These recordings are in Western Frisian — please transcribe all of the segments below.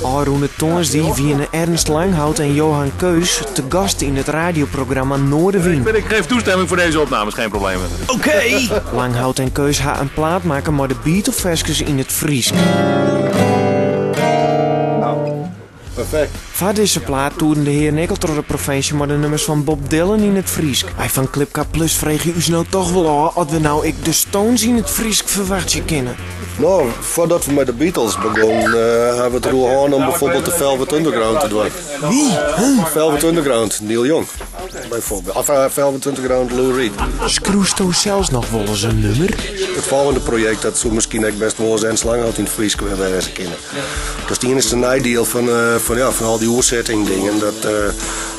Ôfrûne tongersdei wiene Ernst Langhout en Johan Keus te gast yn it radioprogramma Noardewyn. Ik geef toestemming voor deze opnames, geen probleem. Oké! Langhout en Keus ha in plaat makke mei de Beatle-ferskes yn it Frysk. Perfekt. Foar dizze plaat toerden de hearen ek al troch de provinsje mei de nummers fan Bob Dylan yn it Frysk. Wy fan Klipkar Plus freegje ús no toch wol ôf oft we no ek de Stones yn it Frysk ferwachtsje kinne. No, foardat we mei de Beatles begûnen, ha we it deroer hân om bijvoorbeeld de Velvet Underground te dwaan. Wie? Huh? Velvet Underground, Neil Young, bijvoorbeeld. Of Velvet Underground, Lou Reed. Skriuwsto sels noch wolris in nûmer? It folgjende projekt dat soe miskien ek bêst wolris Ernst Langhout yn it Frysk wêze kinne. Dat is it iennichste neidiel fan, fan, ja, fan al dy oersetting dingen. Dat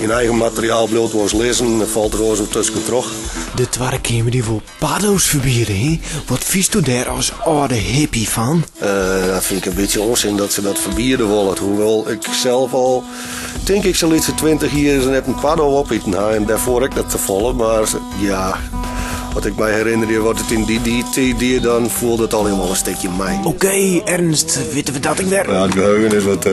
dyn eigen materiaal bliuwt wolris lizzen en falt der wolris tusken troch. De Twadde Keamer dy wol Paddo's ferbiede, hè? Wat fynsto dêr as âlde hippie fan? Dat fyn ik in bytsje ûnsin dat se dat ferbiede wolle. Hoewol ik sels al, tink ik, sa'n lytse 20 jier net in paddo opiten ha en dêrfoar ek net tefolle. Mar ja, wat ik my herinnerje wat it yn dy dy tiid die, dan foel dat allegear wol in stikje mei. Oké, Ernst, witte we dat ek wer? Ja, it geheugen is wat.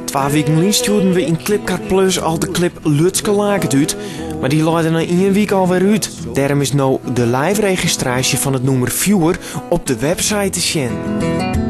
Twa wiken lyn stjoerden we yn Klipkar Plus al de klip Lutske Laket út, mar dy lei der nei ien wike alwer út. Dêrom is no de live-registraasje fan it nûmer Fjoer op de website te sjen.